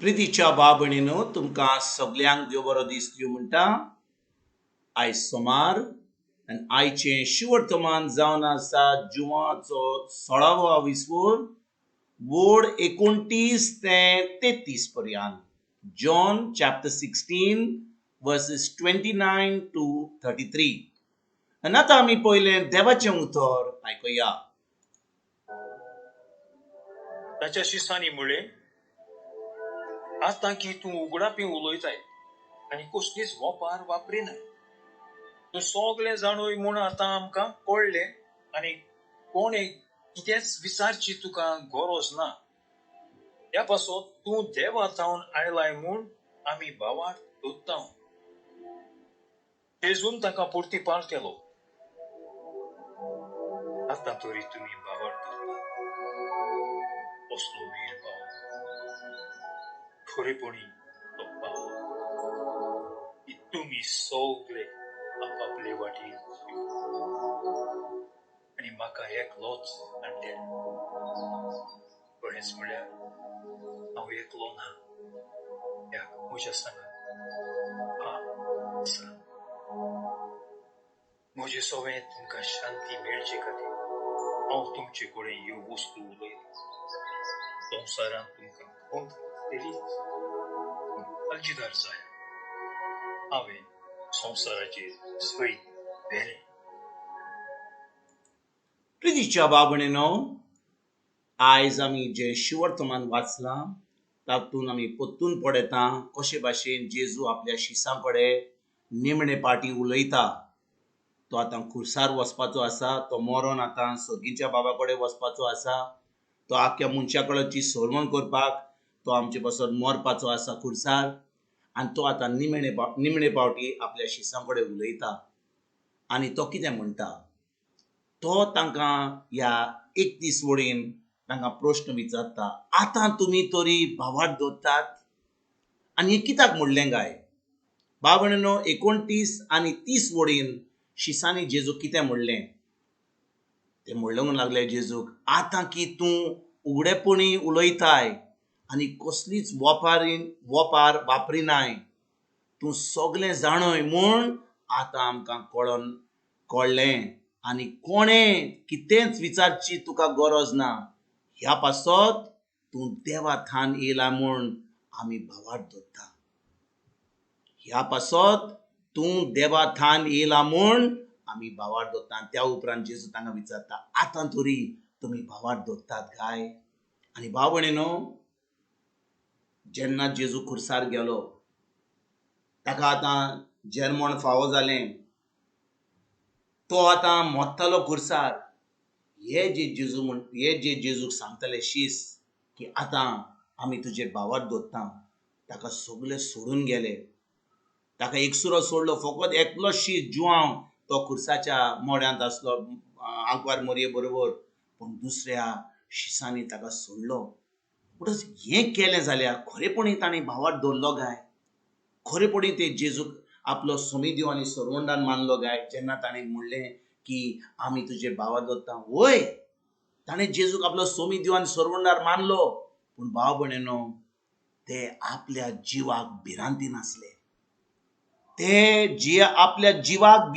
प्रितीच्या भाव भयणीनो, तुमकां सगल्यांक देव बरो दीस दिवं म्हणटा. आयज सोमार आनी आयचें शिवर्तमान जावन आसा जुवाचो सोळावो विस्वोर, वोड 29 ते 33 पर्यंत. John chapter 16 verses 29 to 33. आनी आतां आमी पयलें देवाचें उतर आयकुया. ताच्या शिसांनी म्हळें, आतां की तूं उगडापी उलयताय आनी कसलीच वोपार वापरिनाय. तूं सगळें जाणूय म्हूण आतां आमकां कळ्ळें आनी कोणें कितेंच विचारची तुका गरज ना. ह्या पासत तूं देवा थावन आयलाय म्हूण आमी भावार्थ दोत्ता. जेजून तांकां परतीपाल केलो, आतां तरी तुमी भावार्थ दोत्ता, असलो वेळ पावलो. खरेपणी तो पावलो की तुमी सगळे आपापले वाटेन आनी म्हाका एकलोच हाडले. खरेंच म्हळ्यार हांव एकलो ना, ह्या म्हज्या सांगात आसा. म्हजे सवें तुमकां शांती मेळचे खातीर हांव तुमचे कडेन ह्यो वस्तू उलयतां. संवसारांत तुमकां खंत आसतलीच, पूण काळजीदार जाय, हांवें संवसाराचेर जैत व्हेलें. प्रितीच्या भाव भयणीनो, आयज आमी जें शिवर्तमान वाचलां तातूंत आमी परतून पळयता कशे भाशेन जेजू आपल्या शिसां कडेन निमणे पाटी उलयता. तो आतां खुर्सार वचपाचो आसा, तो मरोन आतां सर्गीच्या बाबा कडेन वचपाचो आसा. तो आख्ख्या मनशा कडची सरवण करपाक तो आमचे पासत मरपाचो आसा खुर्सार. आनी तो आतां निमणे पावटी आपल्या शिसां कडेन उलयता. आनी तो कितें म्हणटा, तो तांकां ह्या 31 वळीन तांकां प्रश्न विचारता, आतां तुमी तरी भावार्थ दवरतात? आनी हें कित्याक म्हणलें काय? भाव भयणीनो, 29 आनी 30 वळीन शिसांनी जेजूक कितें म्हणलें? ते म्हणूंक लागले जेजूक, आतां की तूं उगडेपणी उलयताय आनी कसलीच वोपार वापरिनाय, तूं सगळें जाणय म्हूण आतां आमकां कळ्ळें आनी कोणें कितेंच विचारची तुका गरज ना. ह्या पासत तूं देवा थान येयला म्हूण आमी भावार्थ दवरता. ह्या पासत तूं देवा थान येयला म्हूण आमी भावार्थ दवरता. त्या उपरांत जेजू तांकां विचारता, आतां तरी तुमी भावार्थ दवरतात काय? आनी भाव भयणीनो, जेन्ना जेजू खुर्सार गेलो ताका आतां जेरमण फावो जालें, तो आतां मोत्तालो खुर्सार. हे जे जेजू म्हण, हे जे जेजूक सांगताले शीस की आतां आमी तुजेर भावार्थ दवरता, ताका सगळे सोडून गेले. ताका एकसुरो सोडलो, फकत एकलो शीस जुआंव तो खुर्साच्या मोड्यांत आसलो आंकवार मोरये बरोबर, पूण दुसऱ्या शिसांनी ताका सोडलो. म्हणटच हें केलें जाल्यार खरेपणी ताणें भावार्थ दवरलो काय? खरेपणी ते जेजूक आपलो सोमिदेव आनी सरवंडान मानलो काय? जेन्ना ताणें म्हणलें की आमी तुजेर भावार्थ दवरता, वय ताणें जेजूक आपलो सोमिदेव आनी सरवंडार मानलो, पूण भाव भयणीनो, ते आपल्या जिवाक भिरांतीन आसले. ते जे आपल्या जिवाक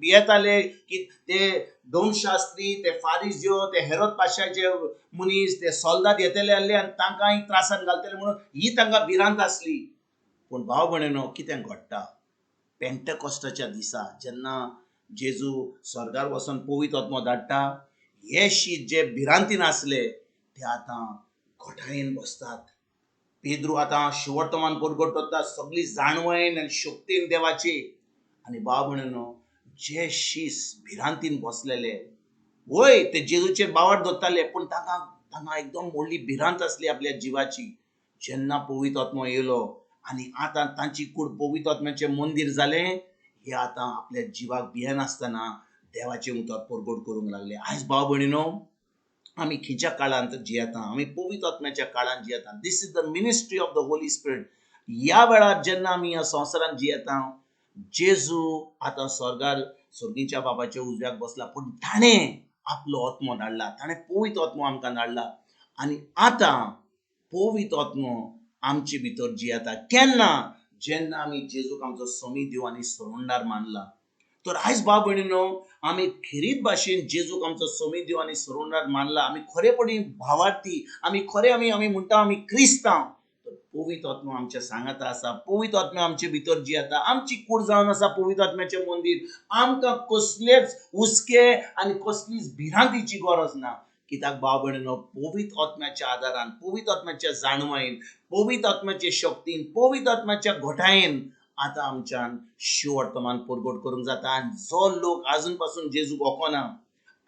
भियेताले की ते दोमशास्त्री, ते फारिज्यो, ते हेरोद पाशाचे मनीस, ते सोल्दाद येतले आसले आनी तांकांय त्रासान घालतले म्हणून ही तांकां भिरांत आसली. पूण भाव भयणीनो, कितें घडटा पेंटेकॉस्टाच्या दिसा जेन्ना जेजू स्वर्गार वचोन पवित्र आत्मो धाडटा, हे शीत जे भिरांतीन आसले ते आतां घटायेन बसतात. पेद्रू आतां शिवर्तमान परगट करता सगळी जाणवयन आनी शक्तीन देवाची. आनी भाव भयणीनो, जे शीस भिरांतीन बसलेले, वय ते जेजूचेर भावार्थ दवरताले, पूण तांकां एकदम व्हडली भिरांत आसली आपल्या जिवाची. जेन्ना पवित्र आत्मो येयलो आनी आतां तांची कूड पवित्र आत्म्याचें मंदीर जालें, हे आतां आपल्या जिवाक भियेनासतना देवाचें उतर परगट करूंक लागले. आयज भाव भयणीनो, आमी खंयच्या काळांत जियेता? आमी पवित्र आत्म्याच्या काळांत जियेता. This is the ministry of the Holy Spirit. ह्या वेळार जेन्ना आमी ह्या संवसारांत जियेता, जेजू आतां स्वर्गार सर्गीच्या बाबाच्या उजव्याक बसला, पूण ताणें आपलो आत्मो धाडला, ताणें पवित्र आत्मो आमकां धाडला. आनी आतां पवित्र आत्मो आमचे भितर जियेता. केन्ना? जेन्ना आमी जेजूक आमचो स्वामी देव आनी सोडणदार मानला. तर आयज भाव भयणीनो, आमी खेरीत भाशेन जेजूक आमचो स्वामी देव आनी सोडणदार मानला, आमी खरेपणी भावार्थी, आमी खरे आमी आमी म्हणटा आमी क्रिस्तांव, तर पवित्र आत्मो आमच्या सांगाता आसा, पवित्र आत्मो आमचे भितर जियेता, आमची कूड जावन आसा पवित्र आत्म्याचें मंदीर. आमकां कसलेच हुस्के आनी कसलीच भिरांतीची गरज ना. कित्याक भाव भयणीनो, पवित्र आत्म्याच्या आदारान, पवित्र आत्म्याच्या जाणवायेन, पवित्र आत्म्याचे शक्तीन, पवित्र आत्म्याच्या घटायेन आतां आमच्यान शिवर्तमान परगट करूंक जाता. आनी जो लोक आजून पासून जेजूक वखना,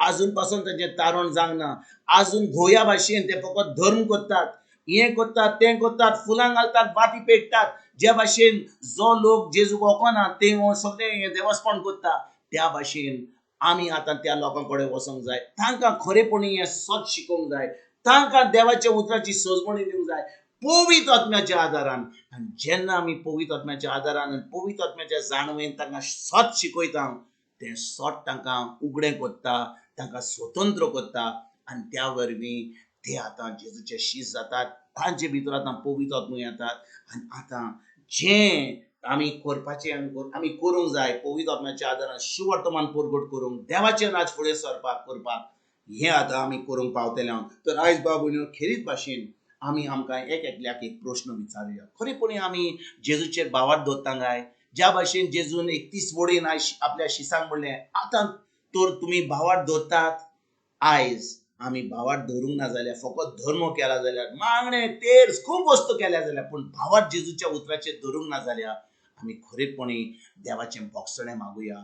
आजून पासून तांचें तारण जावंक ना, आजून घोया भाशेन ते फकत धर्म करतात, हें करतात, तें करतात, फुलां घालतात, वाती पेटतात, ज्या भाशेन जो लोक जेजूक वखना ते सगळें हें देवस्पण करता, त्या भाशेन आमी आतां त्या लोकां कडेन वचोंक जाय. तांकां खरेपणी हें सत शिकोवंक जाय, तांकां देवाच्या उतराची सजमणी दिवंक जाय पवित्र आत्म्याच्या आदारान. आनी जेन्ना आमी पवित्र आत्म्याच्या आदारान आनी पवित्र आत्म्याच्या जाणवेन तांकां सत शिकयता, तें सत तांकां उगडें करता, तांकां स्वतंत्र करता आनी त्या वरवीं ते आतां जेजूचे शीस जातात, तांचे भितर आतां पवित्र आत्मो येतात. आनी आतां जें आमी करपाचें आमी करूंक जाय पवित्र आत्म्याच्या आदारान शिवर्तमान परगट करूंक, देवाचें राज फुडें सरपाक करपाक, हें आतां आमी करूंक पावतले. हांव तर आयज बाबू खेरीत भाशेन आमी आमकां एक एकल्याक एक प्रश्न विचारुया, खरेपणी आमी जेजूचेर भावार्थ दवरता काय? ज्या भाशेन जेजून 31 वडीन आयज आपल्या शिसांक म्हणलें, आतां तर तुमी भावार्थ दवरतात. आयज आमी भावार्थ धरूंक ना जाल्यार, फकत धर्म केला जाल्यार, मागणें तेर्स खूब वस्तू केल्या जाल्यार, पूण भावार्थ जेजूच्या उतराचेर धरूंक ना जाल्यार आमी खरेपणी देवाचें बोगसणें मागुया,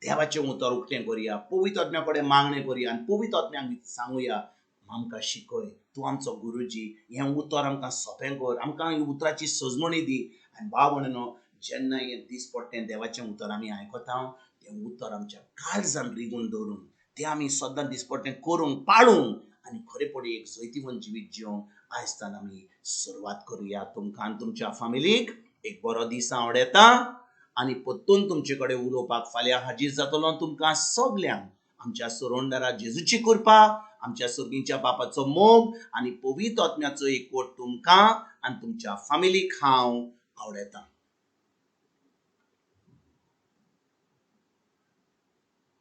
देवाचें उतर उक्तें करुया, पवित्र आत्म्या कडेन मागणें करुया आनी पवित्र आत्म्याक सांगुया, आमकां शिकय, तूं आमचो गुरुजी, हें उतर आमकां सोंपें कर, आमकां ही उतराची सजमणी दी. आनी भाव भयणीनो, जेन्ना हें दिसपट्टें देवाचें उतर आमी आयकता, तें उतर आमच्या काळजान रिगून दवरून तें आमी सदां दिसपट्टें करूंक पाळूंक आनी खरेपणी एक जैतिवंत जिवीत जिवंक आयजतान आमी सुरवात करुया. तुमकां आनी तुमच्या फामिलीक एक बरो दीस आवडटा आनी परतून तुमचे कडेन उलोवपाक फाल्यां हाजीर जातलो. तुमकां सगल्यांक आमच्या सोरोंदारा जेजूची कृपा, आमच्या सर्गीच्या बापाचो मोग आनी पवित्र आत्म्याचो एकवट तुमकां आनी तुमच्या फामिलीक हांव आवडटा.